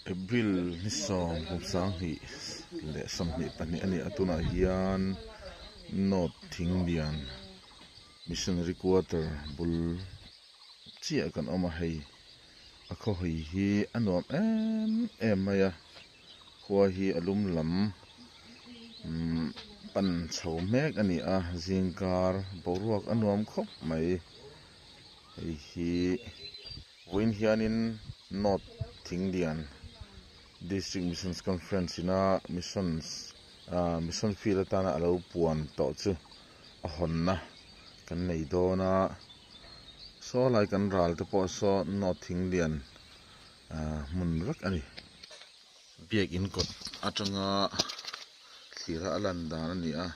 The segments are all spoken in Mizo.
April ni sawm kum sanghnih leh 22 a ni a tunah hian north Thinglian missionary quarter bul chiah kan awm a hei a khaw hawi hi a nuam em em mai a khua hi a lum lam umm pan chho mek a ni a zingkar boruak a nuam khawp mai hei hi vawiin hianin north Thinglian district missions conference ina missions ah mission field atana alo puan tawh chu a hawnna kan nei dawn a saw lai kan ral te pawh saw north Thinglian ah hmun vek a ni biakin kawt atanga thlir a lan dan a ni a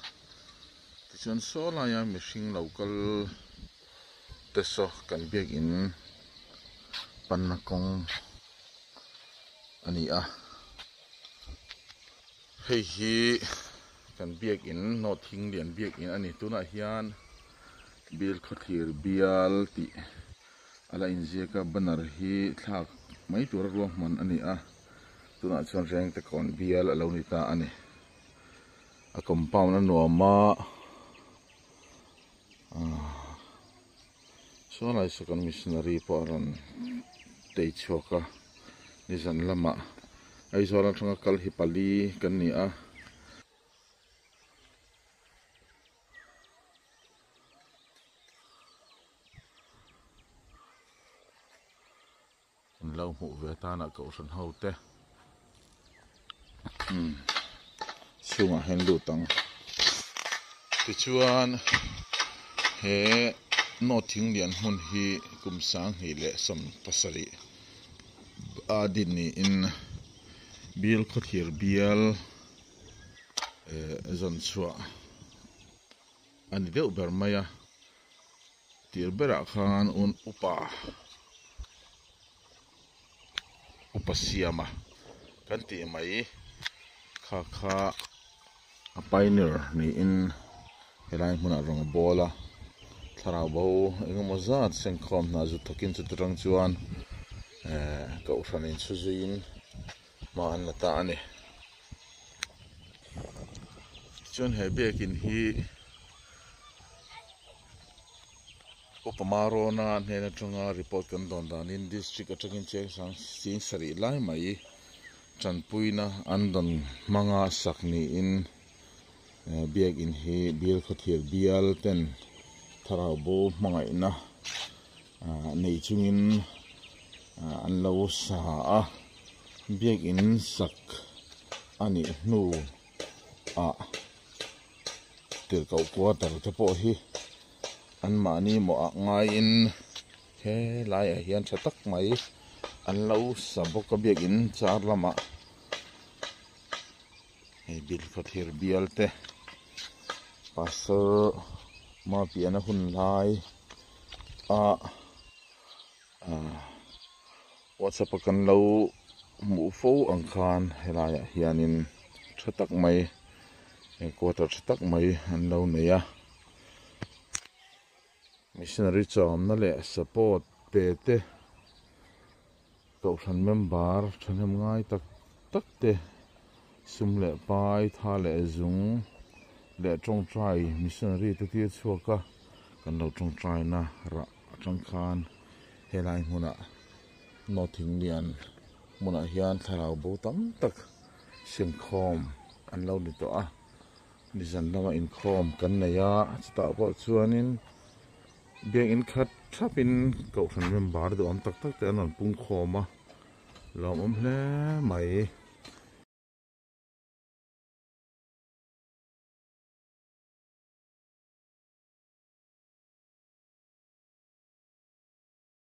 tichuan saw laia mihring lo kal te saw kan biakin panna kawng a ni a hei hi kan biakin north Thinglian biakin a ni tunah hian Bilkhawthlir bial tih a la inziak a banner hi thlak mai tura ruahman a ni a tunah chuan Rengtekawn bial a lo ni ta a ni a compound a nuam a ahh saw lai saw kan missionary pawh a rawn tei chhuak a nizan lamah Aizawl atanga kal hi pali kan ni a. An lo hmuh ve atana kohhran ho te umm chhungah hian lut ang tichuan he nawt thing lian hmun hi kum 2017 a din niin bial khawthlir bial eh zawn chhuah a ni deuh ber mai a tir berah khan un upa upa siama kan tih mai kha kha a pioneer niin helai hmunah rawng a bawl a thlarau bo engemaw zat sengkhawm hna zu thawkin chuti tang chuan ehh kohhran inchhu zuiin hma an la ta a ni tichuan he biakin hi Upa Marona hnen atanga report kan dawn danin district atangin cheng sang ching sarih lai mai tanpuina an dawn hmanga sak niin biakin hi bial khawthir bial ten thlarau bo hmangaihna nei chungin an lo sa a biakin sak a nih hnu ah tirhkoh quarter te pawh hi an mahni mawh ah ngaiin helaiah hian tha tak mai an lo sa bawk a biakin char lamah hei bilkhawthlir bial te pastor Mapiana hun lai a ah whatsapp a kan lo hmuh fo ang khan helaiah hianin tha tak mai quarter tha tak mai an lo nei a missionary chawmna leh support pe te kohhran member thahnem ngai tak tak te sum leh pai tha leh zung leh tawngtai missionary te tir chhuak a kan lo tawngtai na rah atang khan helai hmunah naw thing lian hmunah hian thlarau bo tam tak senkhawm an lo ni tawh a nizan lama inkhawm kan nei a chutah pawh chuanin biakin khat thapin kohhran member duhawm tak tak te an rawn pung khawm a lawmawm hle mai.